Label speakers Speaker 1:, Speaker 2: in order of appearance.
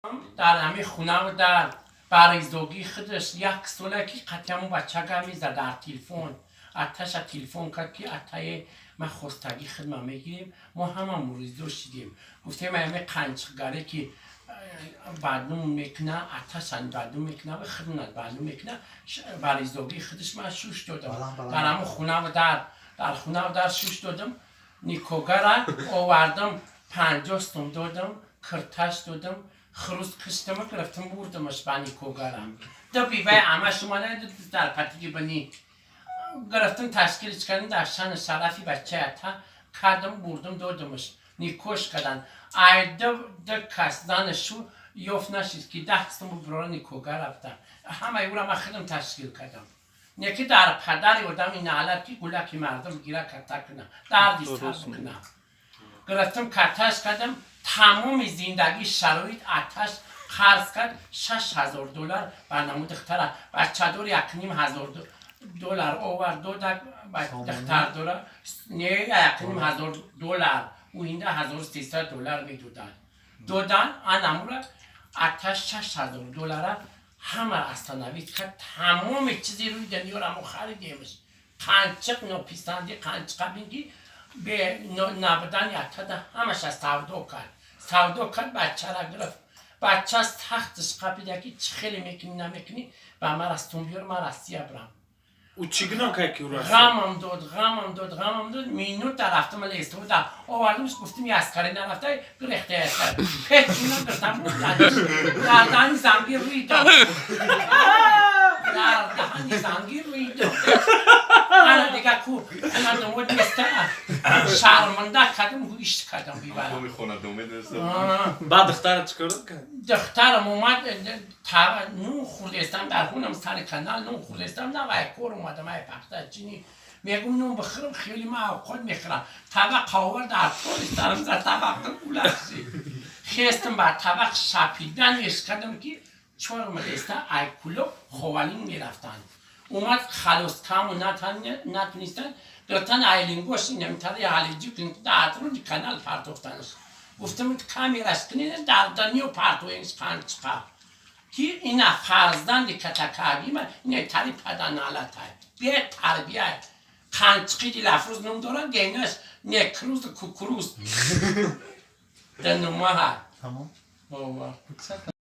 Speaker 1: Дар ҳамин хунаву дар баризогии худаш як сола ки қатъи бача гап мезад дар телефон. Аташа телефон кард, ки атае, ман хостагӣ хидма мегирем. Мо ҳама муризо шидем, гуфтем, ҳами қанчиқгаре ки баднум мекуна, аташа баднум мекуна, хидмат баднум мекуна. Баризогии худаш ман шуш додам дар ҳамин хунаву дар хунаву дар шуш додам. Никогара овардам, 50 сум додам, кирташ додам, хирӯз киштама гирифтам, бурдамаш ба никогарам. Ду бивай амаш омада, дар патиги бини гирифтам, ташкилш кардам, дар шану шарафи бачаи ата кардам, бурдам, додамаш, никош кардан. Ай ду кас занашу ёфт нашид, ки 10 сум бирора никога рафта. Ҳамаи ӯра ман худам ташкил кардам. Не ки дар падари одами наълат, ки гулаки мардум гира ката куна, дарди сар куна. Гирифтам, каташ кардам. Тамоми зиндагӣ шароит аташ қарз кард, 6000 доллар ба наму духтара бачадор 1500 доллар овард, дода духтар дора. Не, 1500 доллар, ӯ инда 1300 доллар медодад. Додан анамура аташ 6000 доллара ҳама остановить кард. Тамоми чизи рӯи дунёра мо харидемш. Қанчиқ нописанди қанчиқа бин, ки бе набудани атада ҳамаша савдо кард, савдо кард, бачара гирифт. Бача сахтиш қапида, ки чӣ хеле мекунӣ, намекунӣ, ба ман растун биёр, ман Россия бирам.
Speaker 2: Ӯ чӣ гуноҳ кард, ки ӯ?
Speaker 1: Ғамам дод, ғамам дод, ғамам дод. Минута рафтам, лестуда овардамш, гуфтим, яскаре нарафта гирехта, яскар печуна гиртам, дар дани зангир рӯи дод, дар даҳани зангир рӯи дод. Ана дига ку хонадомод неста, шарманда кардам, ишт кардам бибарам.
Speaker 2: Баъд духтара чӣ кор кард?
Speaker 1: Духтарам омад, нун хӯрдестам дар хунам, сари канал нун хӯрдестам. Навай кор омадам, ай пахта чини мегум, нун бихӯрам, хеле ма авқот мехӯрам. Табақ овар, дар тори сарам за табақта гулаши хестам, ба табақ шапидан иш кардам, ки чор мадеста ай куло ховалин мерафтанд. Омад халоскаму натунистанд, гиртан айлингош инамтари ҳалиҷи дар руди канал партохтанаш. Гуфтам, камераш кунед, дар даниё партоенш қанчиқа, ки ина фарзанди катакагима, ина тари паданалатай бетарбия қанчиқи дилафрӯз ном дорад, генаш некрӯз кукуруз данумаҳа.
Speaker 3: Тамом.